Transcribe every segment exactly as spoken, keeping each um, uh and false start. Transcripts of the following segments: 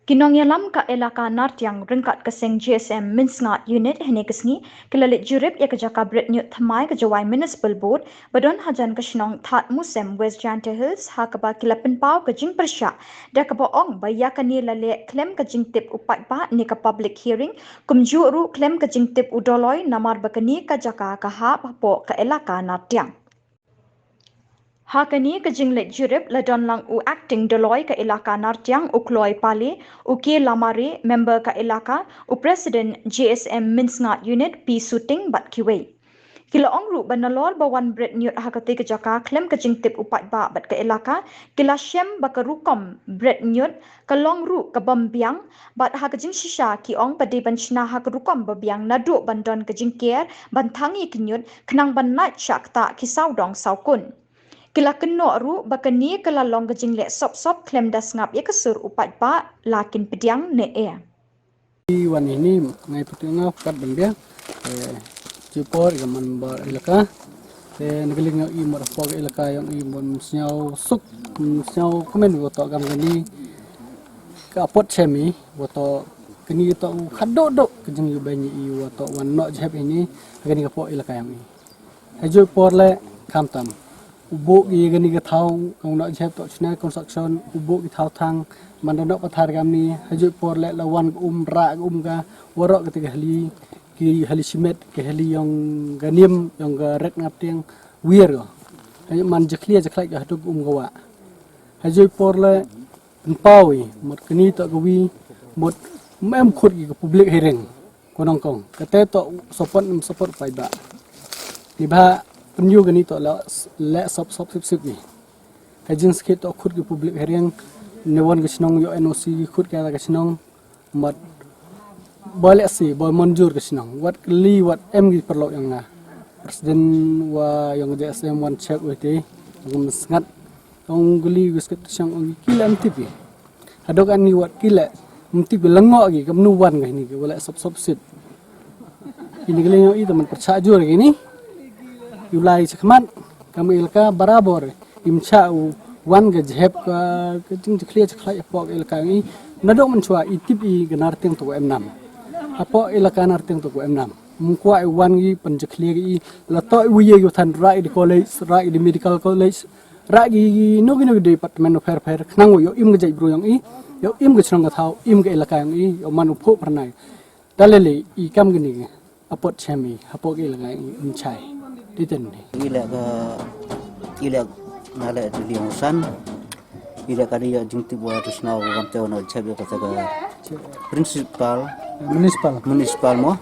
Ki nongïalam ka elaka Nartiang ryngkat ka seng G S M Mynsngat Unit hynne ka sngi ki la leit jurip ïa ka jaka bret ñiut thymmai ka Jowai Municipal Board ba don hajan ka shnong Thadmusem, West Jaintia Hills, ha kaba ki la pynpaw ka jingpyrshah da kaba ong ba ïa kane la leh khlem ka jingtip u paidbah ne ka public hearing, kumjuh ruh khlem ka jingtip u Doloi, namar ba kane ka jaka ka hap hapoh ka elaka Nartiang. Ha kane ka jingleit jurip la don lang u Acting Doloi ka elaka Nartiang, u Kloi Pale, u K Lamare, member ka elaka, u President G S M Mynsngat Unit P Suting bad kiwei. Ki la ong ruh ba nalor ba wan bret ñiut ha katei ka jaka khlem ka jingtip u paidbah bad ka elaka, ki la shem ba ka rukom bret ñiut ka long ruh ka bym biang, bad ha ka jingshisha ki ong ba dei ban shna ha ka rukom ba biang naduh ban don ka jingker ban thang ïa ki ñiut khnang ban lait shah ktah ki sawdong sawkun. Ki la kynnoh ruh ba kane ka la long ka jingleh sop sop khlem da sngap ïa ka sur u paidbah la kin pdiang ne eh. Wan ini ngai putu nga kat ban bia. Eh, jipor ïa man bar elaka. Eh, nagaling ïa i mar pok elaka ïa i ban sñiaw suk, sñiaw kmen wa to gam kani. Ka pot chemi wa to kani to u khadok dok ka jing yu bani i wa to wan nok jep ini kani ka pok elaka ïa i. Hajui por le khamtam. U bok i gani ka thaw ka u nok jep to chna construction u bok i thaw thang man da nok pathar gam ni. Hajui por le la wan ka um ra ka um ka warok ka te ka hali ki hali simet ki hali yong ganim yong ga rek ngap tiang wir go. Hajui man jeklia jeklai ka hatuk um ga wa. Hajui por le Npawi mot kani to ka wi mot mem khut ki ka public hearing. Ko nong kong kate to support em support pai ba ni ba penyu kani to la le sop sop sip sip ni. Ka jing skit to khut ki public hearing ne wan ka chnong yo N O C khut ka ka chnong mot ba le si ba manjur ka chnong wat kli wat em ki perlok yang nga president wa yang J S M wan check wete ngam sngat. Ong guli gu sket shang ong ki la mtip ki. Hadok ani wat ki la mtip ki la ngok ki kam nu wan ga hini ki wala sop sop sit. Ini guli yo i teman percha jur ki ni. Yu lai chakmat kam ilka barabor im cha u wan ga jhep ka jing jkhlia jkhla pok ilka ngi. Nadok man chwa i tip i ga nar tiang tu em nam. Hapo ilka nar tiang tu em nam. Mkwa i wan gi pan jkhlia gi la to i wiye yu than rai di college rai di medical college. Ra gi no gi no gi department of fair fair khnang yo im ga jai bru yong i yo im ga chnong ga thau im ga elaka yong i yo man u pho pernai. Dalele i kam gini apot chemi apot ga elaka yong i im chai. Diten ni. Ile ga ile na le di liang san. Ile ka di ya jingtip wa tu sna wa kam teo na chep ya kata ga principal municipal municipal mo.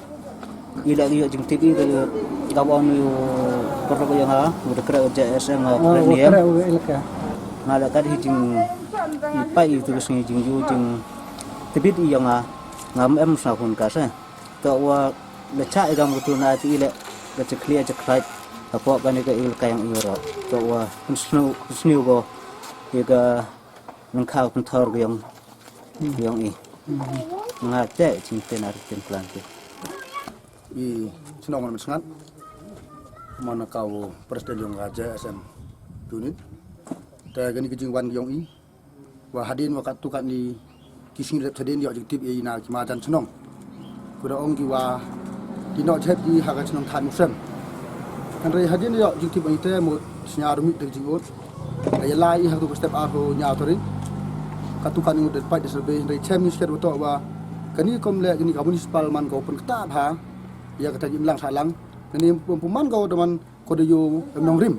Ila yu jingtip i ka ga wan yu perlu yang ha u dekra J S M ha ni ya. Nga la kat hi jing ipai i tu sngi jing yu jing tibit i yang ha ngam em sna hun ka sa. To wa le cha i gam tu na ti ile le cheklia cheklai. Apo ka ni ka il ka yang i ro to wa snu snu go i ka nang khaw pynthor ka yang yang i. Nga te ching te na tin plan te. I chnong man sngat man ka u president yong ka J S M unit. Te kani ka jingwan yong i wa hadin wa kat tu kat ni ki sing rep hadin yok jingtip i na ki ma jan chnong. Kuda ong ki wa ki nok jhep ki ha ka chnong than musem. Kan rei hadin yok jingtip i te mut snya rumi te jingot. Ka ya lai i ha tu ka step ar ho nya to ri. Ka tu kan ngut de pai de serbe rei chem ni sket wa to wa kani kom le kani ka municipal man ko pun kta bha. Ya ka ta jim lang sa lang kani pun man ko de man ko de yu em nong rim.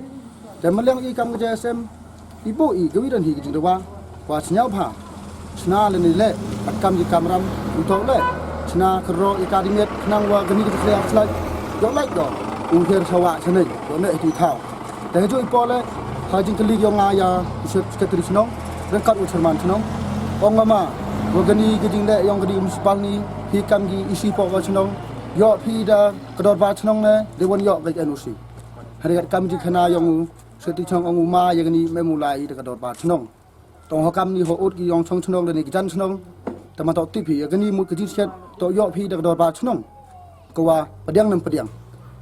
Te ma leng i kam ka J S M i bo i ka wi dan hi ka jing de wa wa snya bha. Sna le ni le at kam ji kam ram u to le sna ka ro i ka di met nang wa kani ka slai slai. Yo lai do u her sa wa sa nei yo ne ti thau. Te ha jui po le ha jingkylli yong nga ya u secretary chnong rengkat u chairman chnong. Ong nga ma wa kani ka jingleh yong kani ka municipal ni hi kam ki isi po wa chnong. Yo phi da ka dorbar chnong ne de won yo ka N O C. Hari kat kam jingkhana yong u secretary chnong ong u ma ya kani mem u lai da ka dorbar chnong. Tong ho kam ni ho ut ki yong chong chnong da ni ki jan chnong. Tama to tip hi ya kani mut ka jingsiat to yo phi da ka dorbar chnong. Ka wa padiang nam padiang.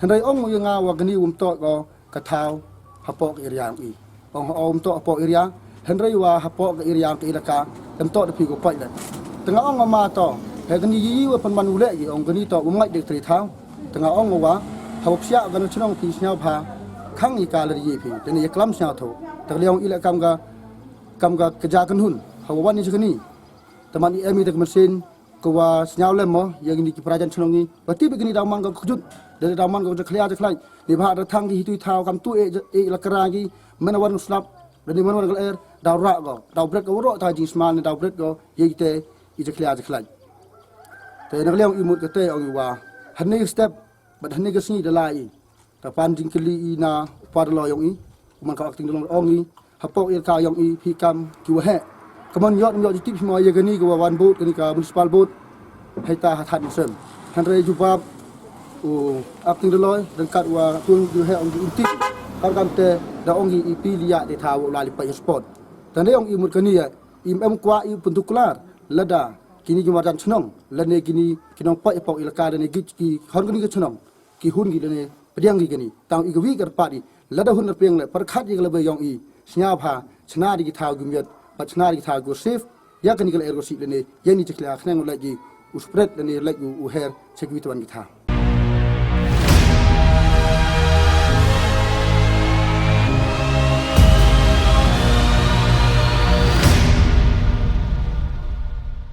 Hynrei ong u ya nga wa kani um to ko ka thaw hapoh ka area i. Ong ho um to hapoh area hynrei wa hapoh ka area ka ilaka lam to da phi ko poi le. Te nga ong ma to, he kani yi wa pynban u leh yi ong kani to u ngai dek tri thaw. Te nga ong wa, ha wa psiak kani chnong phi sñiaw pha, khang yi ka lari yi phi, te ni ya klam sñiaw tho. Te liang i leh kam ka, kam ka kaja kanhun, ha wa wan yi kani. Te man i em i te ka machine, ko wa sñiaw lem mo, ya kini ki prajan chnong yi. Wa ti bi kini daw man ka kjut, de daw man ka kjut khlia je khlai. Ni ba da thang ki hitui thaw kam tu e, e la kra ki, men wan slap, da ni men wan ka er, daw ra ko, daw bret ko, ro ta jingsman, daw bret ko, ye ite, i je khlia je khlai. Te na liang i mut ka te ong i wa, hane step, bad hane ka sngi da lai i. Ta pan jingkylli i na pa da lo yong i, u man ka acting da lo ong i, hapoh i ka yong i, phi kam, ki wa he. Ka man yot, yot jitip hima ya kani ka wa wan bot, kani ka municipal bot. Hai ta ha that sem. Hynrei jubab, u acting da lo, dan kat wa tun ju he ong i inti. Kar kam te, da ong i i pi liya te tha wa la li pa sport. Dan de ong i mut kani ya, im em kwa i pun tu klar, lada, kini ki marjan chnong, lane kini, ki nong pa i pok i la ka lane ki, ki hon kani ka chnong. Ki hun ki lane, pdiang ki kani. Tang i ka wi ka pat i, lada hun na piang le, perkhat i ka lebe yong i, sñiaw pha, chna di ki thaw ki miet, pat chna di ki thaw ki sif, ya kani ka le er ko si lane, ya ni chikla khnang lagi, u spread lane lagi u, u her, chek wi tuan ki thaw.